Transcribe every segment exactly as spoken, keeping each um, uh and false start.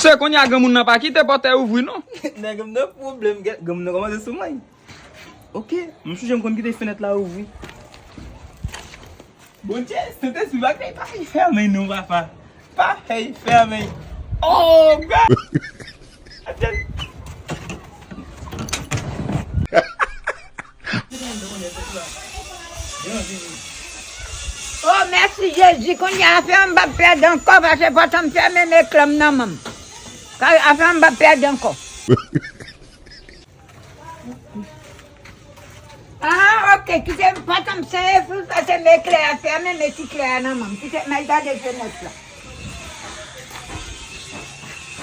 Se kounye a granmoun nan pa kite pòt la ouvri non. Nèg m nan pwoblèm, granmoun nan kòmanse sou mwen. Ok, m sonje m konn kite fenèt la ouvri. Bondye, Sentespri, bagay pa fèy fèmen non, papa. Pa fèy fèmen. Oh God! Oh, mèsi Jezi, kounye a afè m p ap pèdi ankò, paske pòt an m fèmen, men kle m nan men m. Afè m p ap pèdi ankò. Ah, ok, kite m pa tann sen e fou, pase men klè a fèmen, men ti klè a nan men m. Kite m al gade fenèt la.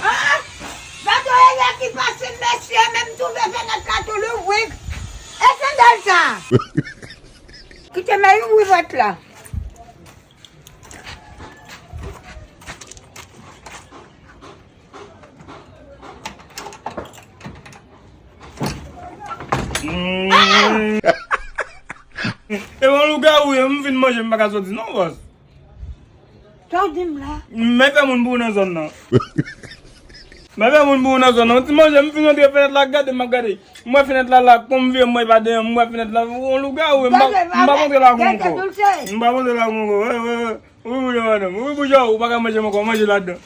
Ah, gade yon erè ki pase, mesye, men m twouve fenèt la tou louvri. E sandal sa? Kite m al ouvri pòt la. Mm. E yon lougawou, e m vin manje, m pa ka soti non, bòs. Sa w di m la? M fè moun pou ou nan zòn nan. M fè moun pou ou nan zòn nan. Ti manje, m fin antre fenèt la, gade, m ap gade. M wè fenèt la la, kon m vire, m wè pa deyò, m wè fenèt la, yon lougawou, m pa, m pa montre lakou ankò. M pa montre lakou ankò. Wè, wè, wè. Wi, wi, madanm. Wi, boujwa, ou pa ka manje m ankò, manje ladan.